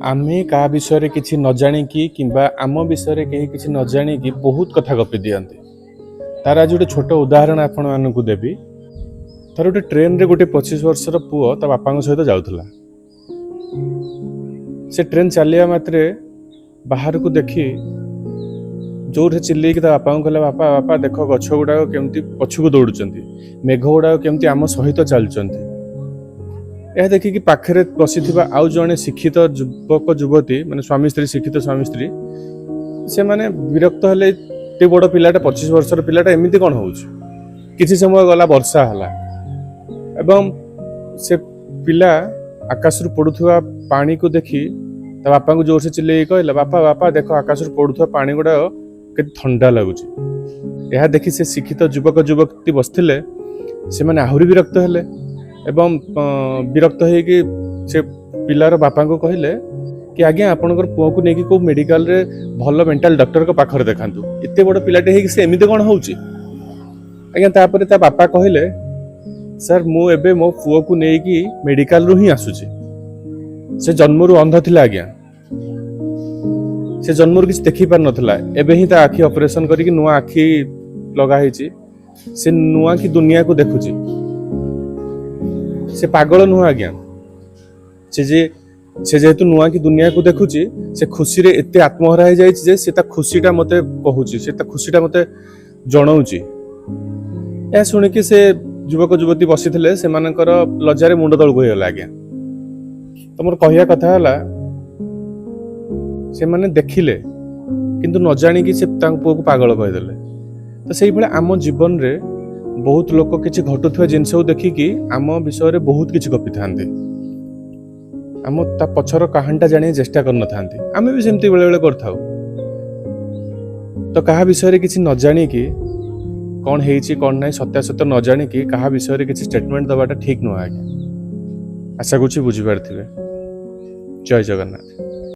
ଆମେ କାହା ବିଷୟରେ କିଛି ନ ଜାଣିକି କିମ୍ବା ଆମ ବିଷୟରେ କେହି କିଛି ନ ଜାଣିକି ବହୁତ କଥା ଗପି ଦିଅନ୍ତି। ତାର ଆଜି ଗୋଟେ ଛୋଟ ଉଦାହରଣ ଆପଣମାନଙ୍କୁ ଦେବି। ଥରେ ଗୋଟେ ଟ୍ରେନରେ ଗୋଟେ 25 ବର୍ଷର ପୁଅ ତା ବାପାଙ୍କ ସହିତ ଯାଉଥିଲା। ସେ ଟ୍ରେନ୍ ଚାଲିବା ମାତ୍ରେ ବାହାରକୁ ଦେଖି ଜୋରରେ ଚିଲେଇକି ତା ବାପାଙ୍କୁ କହିଲା, "ବାପା, ବାପା, ଦେଖ ଗଛ ଗୁଡ଼ାକ କେମିତି ପଛକୁ ଦୌଡ଼ୁଛନ୍ତି, ମେଘ ଗୁଡ଼ାକ କେମିତି ଆମ ସହିତ ଚାଲୁଛନ୍ତି।" ଏହା ଦେଖିକି ପାଖରେ ବସିଥିବା ଆଉ ଜଣେ ଶିକ୍ଷିତ ଯୁବକ ଯୁବତୀ, ମାନେ ସ୍ୱାମୀ ସ୍ତ୍ରୀ, ଶିକ୍ଷିତ ସ୍ୱାମୀ ସ୍ତ୍ରୀ, ସେମାନେ ବିରକ୍ତ ହେଲେ। ଏତେ ବଡ଼ ପିଲାଟା, 25 ବର୍ଷର ପିଲାଟା ଏମିତି କ'ଣ ହେଉଛି? କିଛି ସମୟ ଗଲା, ବର୍ଷା ହେଲା ଏବଂ ସେ ପିଲା ଆକାଶରୁ ପଡୁଥିବା ପାଣିକୁ ଦେଖି ତା ବାପାଙ୍କୁ ଜୋରସେ ଚିଲେଇକି କହିଲା, "ବାପା, ବାପା, ଦେଖ ଆକାଶରୁ ପଡୁଥିବା ପାଣି ଗୁଡ଼ାକ କେତେ ଥଣ୍ଡା ଲାଗୁଛି।" ଏହା ଦେଖି ସେ ଶିକ୍ଷିତ ଯୁବକ ଯୁବତୀ ବସିଥିଲେ, ସେମାନେ ଆହୁରି ବିରକ୍ତ ହେଲେ ଏବଂ ବିରକ୍ତ ହେଇକି ସେ ପିଲାର ବାପାଙ୍କୁ କହିଲେ କି, "ଆଜ୍ଞା, ଆପଣଙ୍କର ପୁଅକୁ ନେଇକି କୋଉ ମେଡିକାଲରେ ଭଲ ମେଣ୍ଟାଲ ଡକ୍ଟରଙ୍କ ପାଖରେ ଦେଖାନ୍ତୁ। ଏତେ ବଡ଼ ପିଲାଟେ ହେଇକି ସେ ଏମିତି କ'ଣ ହେଉଛି ଆଜ୍ଞା?" ତାପରେ ତା ବାପା କହିଲେ, "ସାର୍, ମୁଁ ଏବେ ମୋ ପୁଅକୁ ନେଇକି ମେଡିକାଲରୁ ହିଁ ଆସୁଛି। ସେ ଜନ୍ମରୁ ଅନ୍ଧ ଥିଲା ଆଜ୍ଞା। ସେ ଜନ୍ମରୁ କିଛି ଦେଖି ପାରୁନଥିଲା। ଏବେ ହିଁ ତା ଆଖି ଅପରେସନ କରିକି ନୂଆ ଆଖି ଲଗା ହେଇଛି। ସେ ନୂଆ କି ଦୁନିଆକୁ ଦେଖୁଛି। ସେ ପାଗଳ ନୁହଁ ଆଜ୍ଞା। ସେ ଯେହେତୁ ନୂଆ କି ଦୁନିଆକୁ ଦେଖୁଛି, ସେ ଖୁସିରେ ଏତେ ଆତ୍ମହରା ହେଇଯାଇଛି ଯେ ସେ ତା ଖୁସିଟା ମତେ କହୁଛି, ସେ ତା ଖୁସିଟା ମତେ ଜଣଉଛି।" ଏହା ଶୁଣିକି ସେ ଯୁବକ ଯୁବତୀ ବସିଥିଲେ, ସେମାନଙ୍କର ଲଜ୍ଜାରେ ମୁଣ୍ଡ ତଳକୁ ହେଇଗଲା ଆଜ୍ଞା। ତ ମୋର କହିବା କଥା ହେଲା, ସେମାନେ ଦେଖିଲେ କିନ୍ତୁ ନ ଜାଣିକି ସେ ତାଙ୍କ ପୁଅକୁ ପାଗଳ କହିଦେଲେ। ତ ସେଇଭଳି ଆମ ଜୀବନରେ ବହୁତ ଲୋକ କିଛି ଘଟୁଥିବା ଜିନିଷକୁ ଦେଖିକି ଆମ ବିଷୟରେ ବହୁତ କିଛି ଗପିଥାନ୍ତି। ଆମ ତା ପଛର କାହାଣୀଟା ଜାଣିବାକୁ ଚେଷ୍ଟା କରିନଥାନ୍ତି। ଆମେ ବି ସେମିତି ବେଳେ ବେଳେ କରିଥାଉ। ତ କାହା ବିଷୟରେ କିଛି ନ ଜାଣିକି, କ'ଣ ହେଇଛି କ'ଣ ନାହିଁ ସତ୍ୟାସତ୍ୟ ନ ଜାଣିକି କାହା ବିଷୟରେ କିଛି ଷ୍ଟେଟମେଣ୍ଟ ଦେବାଟା ଠିକ୍ ନୁହଁ ଆଜ୍ଞା। ଆଶା କରୁଛି ବୁଝିପାରିଥିବେ। ଜୟ ଜଗନ୍ନାଥ।